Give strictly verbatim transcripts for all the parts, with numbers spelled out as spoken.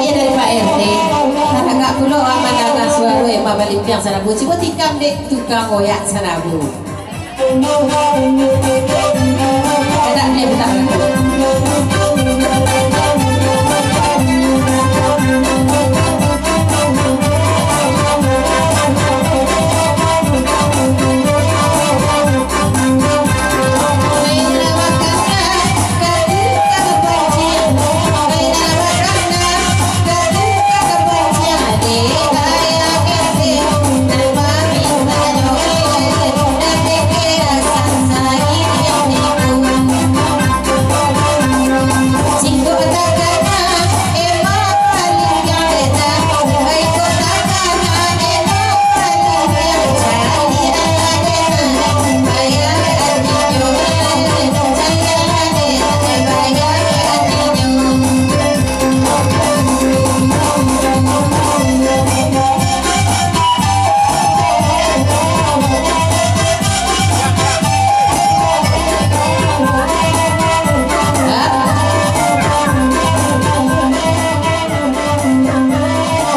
Iyo, dari Pak R T. Taragak pulo awak mandanga suaro Emak Balimpiang Sanabu. Cubo tikam dek tukang oyak Sanabu. Kadak dia butak.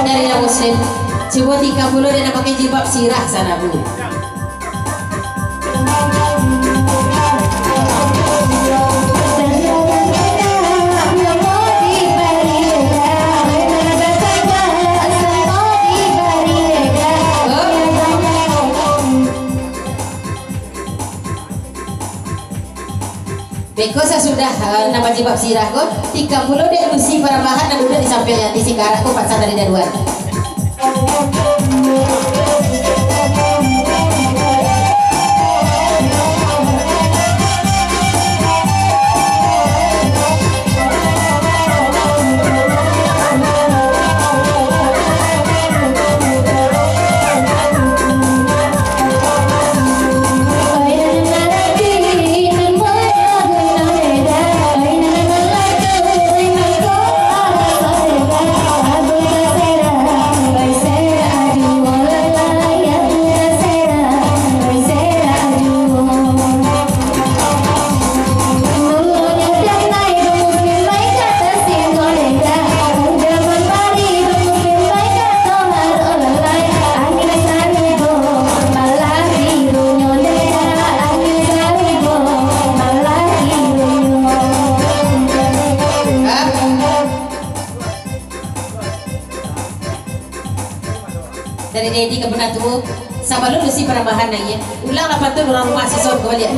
Dari nan muslim, cubo tikam pulo dek nan pakai jilbab sirah Sanabu. Beko sasudah, eh, nan bajilbab sirah ko, tikam pulo dek Lucy Parambahan nan duduak di sampiang Yanti Singkarak ko, pasan dari Daruan. Dari Dedi ka punah tuo, sabalun Lucy Parambahan naiak, ulanglah pantun urang rumah sison ko baliak.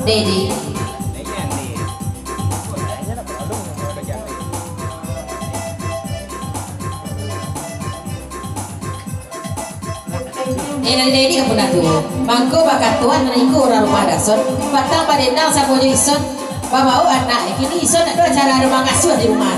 Dedi. Eh, nan Dedi ka punah tuo. Mangko bakatoan nan iko urang rumah Dason, patang badendang samo jo ison, babao anak, kini ison ndak ado acara ado mangasuah di rumah.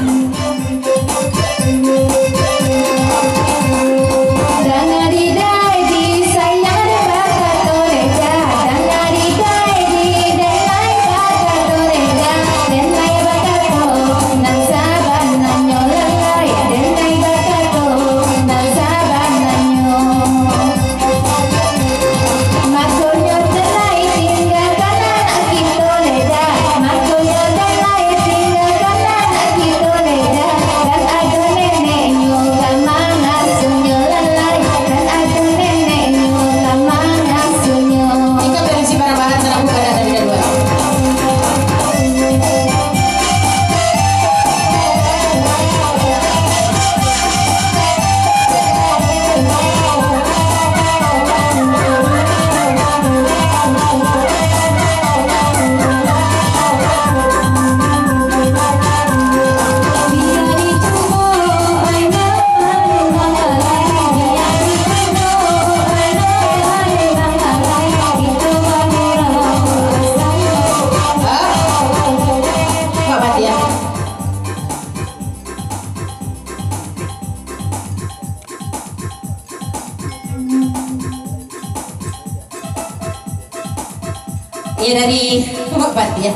Dari Pak Patiah.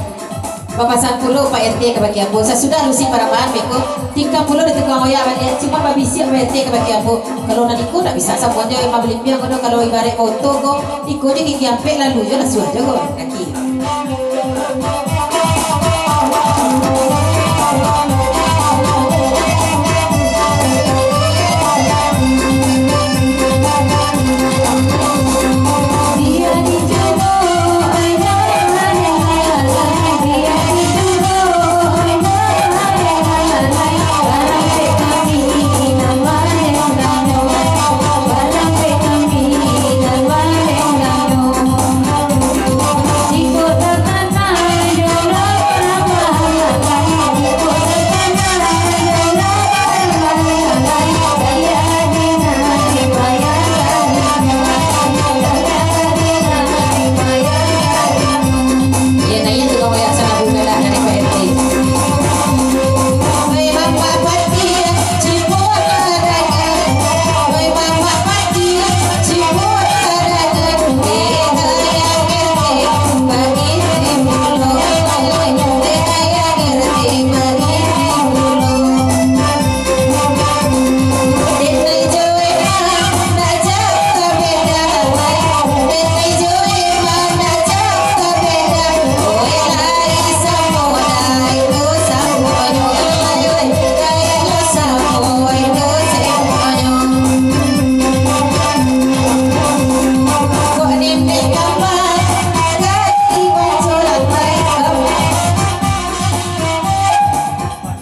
Bapasan pulo Pak R T kabake ambo, sasudah lusin paramaan beko, tikam pulo dek tukang oyak baliak, cuma babisiak Pak R T kabake ambo, kalau nan iko ndak bisa sabuanjo mambali piang ko doh, kalau ibaraik moto ko, iko jo gigi ampek lalu jo lasuah jo ko kaki.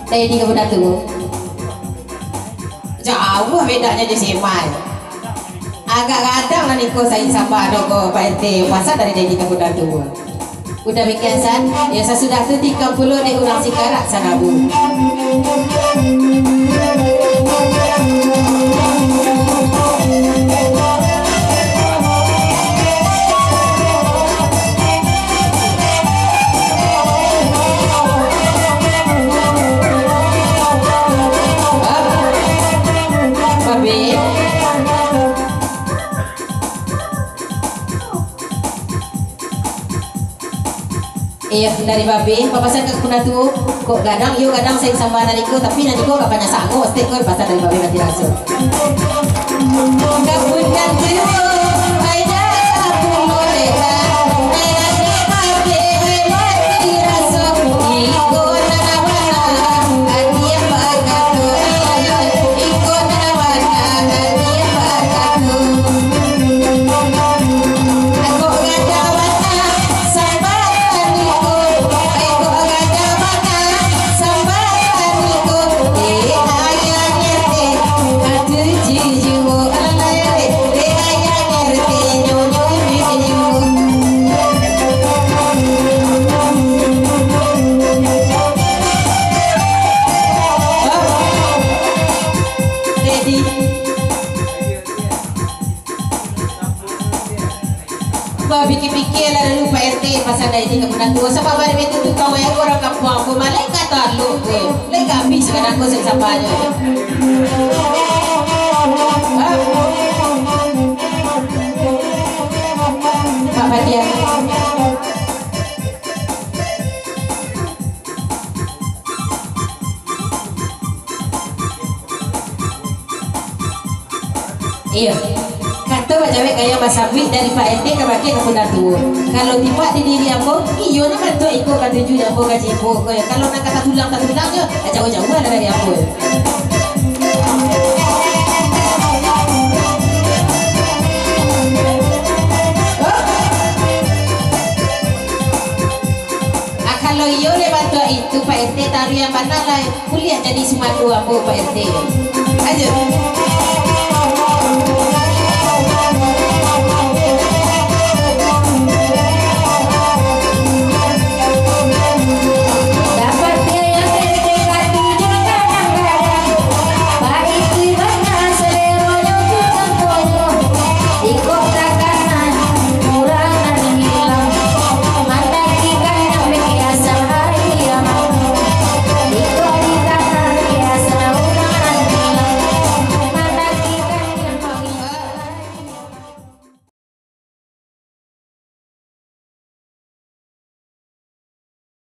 Tadi ka budak tu. Jauah bedanyo jo si Mai. Agak gadang lah niko sain samba doh ko, Pak R T, pasal dari Dedi ka budak tu. Udah bikin san, ya sasudah tu tikam pulo dek urang Sikarak Sanabu. Babe. Iyo, dari Babe, papasan ka Kapunda Tuo, kok gadang, iyo gadang sain samba nan iko, tapi nan iko agak banyak sango, stek ko pasan dari Babe mati raso. Kapunda Tuo, ai dah pulo deka, ai dah Babe mati raso, iko nan bana, ati bakato, iko nan bana, ati bakato. Jadi, Bapikia-pikia lah dulu Pak R T, pasal dari tingkat Kapunda Tuo. Sabab bari itu tu kawan urang kampuang ko, malaikat taluk ko. Lai kami sakadang ko sasampanyo. Pak Fatiah. Iyo. Kato bacawek gaya basabuik dari Pak R T kabake Kapunda Tuo. Kalau tipak di diri ambo, iyo nan bantuak iko katuju di ambo ka jipo ko yo. Kalau nan ka tatulang-tatulang yo, jauah-jauah lah dari ambo. Ah, kalau iyo dek bantuak itu, Pak R T taruih yang bana lah. Kuliah jadi sumando ambo, Pak R T. Ayo.